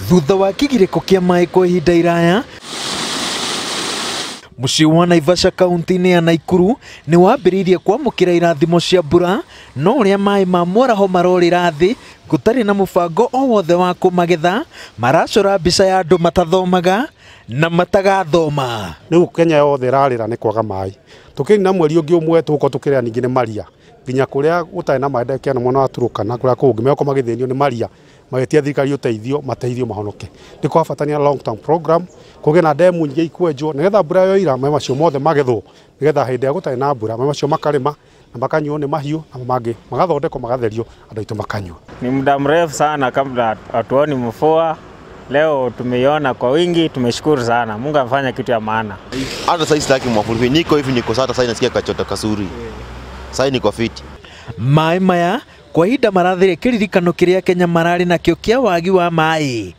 Thutha wa kĩgirĩko kĩa maĩ kwa ihinda iraya, mũciĩ wa Naivasha kaunti-inĩ ya Naikuru nĩ wambĩrĩirie kwamũkĩra irathimo cia mbura, no ũrĩa maĩ ma mwaraho marorĩra thĩ gũtarĩ na mũbango o wothe wa kũmagetha, maracora mbica ya andũ matathomaga na matagathoma. Rĩu Kenya yothe ĩrarĩra nĩ kwaga maĩ. Tũkĩnina mweri ũngĩ ũmwe tũgũkorwo tũkĩrĩra ningĩ nĩ maria. Nginya kũrĩa gũtarĩ na maĩ ndagĩka ĩno mwena wa Turkana kũrĩa kũngĩ megũkorwo magĩthĩnio nĩ maria magĩtia thirikari ũteithio mateithio mahonoke. Nĩ kwabatarania long term program kũgĩe na ndemu nyingĩ ikwenjwo nĩgetha mbura yoira maĩ macio mothe magethwo, nĩgetha hĩndĩ ĩrĩa gũtarĩ na mbura maĩ macio makarĩma na makanyuo nĩ mahiũ na mangĩ magathondekwo magatherio andũ aitũ makanyua. Ni muda mrefu sana kabla hatuoni mvua. Leo tumeiona kwa wingi, tumeshukuru sana. Mungu amefanya kitu ya maana. Hata sasa sitaki mwafuriko. Niko hivi niko sasa sasa nasikia kachota kasuri. Sasa niko fit. Maĩ maya kwa ihinda marathire kĩririkano kĩrĩa Kenya mararĩ nakĩo kĩa wagi wa maĩ.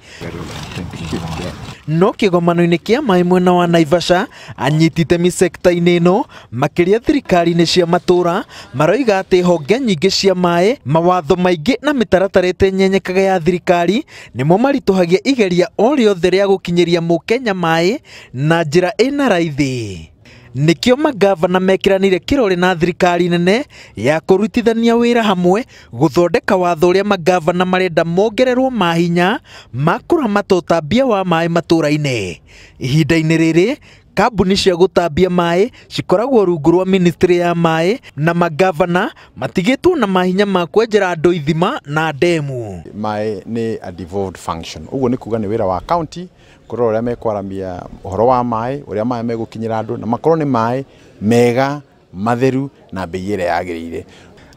No kĩgomano-inĩ kĩa maĩ mwena wa Naivasha, anyiti itemi sekta-inĩ ĩno makĩria thirikari-inĩ cia matũra maroiga atĩ honge nyingĩ cia maĩ, mawatho maingĩ na mĩtaratara ĩtenyenyekaga ya thirikari nĩmo maritũhagia igeria o rĩothe rĩa gũkinyĩria mũkenya maĩ na njĩra ĩna raithi. Nĩkĩo magavana mekĩranire kĩrore na thirikari nene ya kũrutithania wĩra hamwe gũthondeka watho ũrĩa magavana marenda mongererwo mahinya ma kũramata ũtambia wa maĩ matũra-inĩ. Ihinda-inĩ rĩrĩ kambuni cia gũtambia maĩ cikoragwo rungu rwa ministry ya maĩ na magavana matigĩtwo na mahinya ma kwenjera andũ ithima na ndemu. Maĩ nĩ a devolved function, ũguo nĩ kuga nĩ wĩra wa county kũrora ũrĩa mekwaramia ũhoro wa maĩ, ũrĩa maĩ megũkinyĩra andũ na makorwo nĩ maĩ mega matheru na bei ĩrĩa yagĩrĩire.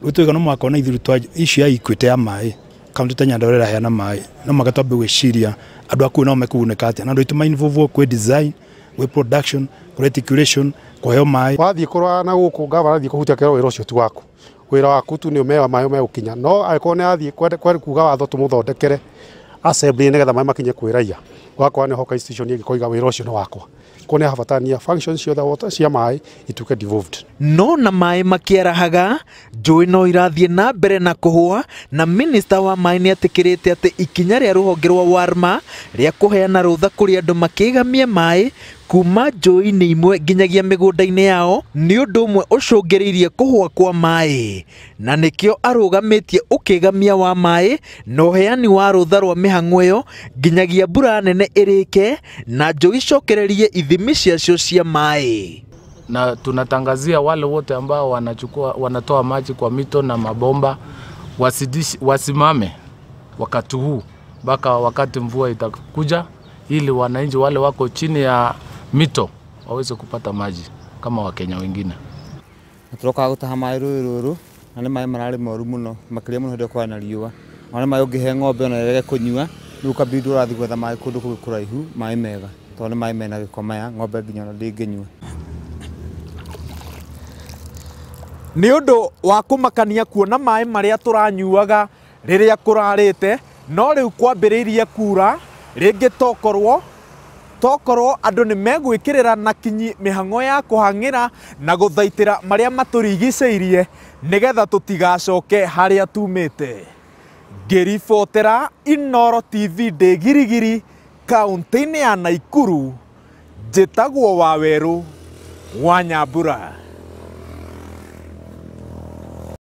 Rĩu tuiga no mũhaka ona ithuĩ twa issue ya equity ya maĩ kaunti ta Nyandarua ĩraheana maĩ no mũhaka twambe gwĩciria andũ a kũu nao mekũgunĩka atĩa na andũ aitũ ma involve kwĩ design, kwĩ production, kwĩ reticulation, kũheo maĩ. Wathiĩ kũrora na gũkũ gavana athiĩ kũhutia kĩro wĩra ũcio ti waku. Wĩra waku tu nĩ ũmewa maĩ megũkinya, no angĩkorwo nĩ athiĩ kuga watho tũmũthondekere assembly nĩgetha maĩ makinye kwĩ raia, wakwa nĩ hoka institution ĩngĩ wĩra ũcio nĩ wakwa. Koguo nĩ habatarania functions ciothe water cia maĩ ituĩke devolved. No na maĩ makĩarahaga, njũĩ no irathiĩ na mbere na kũhũa, na minista wa maĩ nĩ etĩkĩrĩte atĩ ikinya rĩa rũhonge rwa Warma rĩa kũheana rũtha kũrĩ andũ makĩgamie maĩ kuma njũĩ-inĩ imwe nginyagia mĩgũnda-inĩ yao nĩ ũndũ ũmwe ũcũngĩrĩirie kũhũa kwa maĩ, na nĩkĩo arũgamĩtie ũkĩgamia wa maĩ na ũheani wa rũtha rwa mĩhang'o ĩyo nginyagia mbura nene ĩrĩke na njũĩ icokererie ithimi ciacio cia maĩ. Na tunatangazia wale wote ambao wanatoa maji kwa mito na mabomba wasimame wakati huu mpaka wakati mvua itakuja, ili wananchi wale wako chini ya mito waweze kupata maji kama Wakenya wengine. Turoka gutaha maĩ rũĩ rũrũ na nĩ maĩ mararĩ moru mũno makĩria mũno hĩndĩ ĩrĩa kwĩna riũa. Ona maĩ ũngĩhe ng'ombe ona ĩrege kũnyua rĩu ũkabidi ũrathiĩ gwetha maĩ kũndũ kũngĩ kũraihu, maĩ mega tondũ nĩ maĩ mena gĩko maya ng'ombe nginya ona ndĩngĩnyua. Nĩ ũndũ wa kũmakania kuona maĩ marĩa tũranyuaga rĩrĩa kũrarĩte, no rĩu kwambĩrĩirie kura rĩngĩ tokorwo andũ nĩ megwĩkĩrĩra na kinyi mĩhang'o ya kũhang'ĩra na gũthaitĩra marĩa matũrigicĩirie nĩgetha tũtigacoke harĩa tumĩte. Ngĩribotera Inooro TV ndĩ Girigiri kaunti-inĩ ya Naikuru, njĩtagwo Wawerũ wa Nyambura.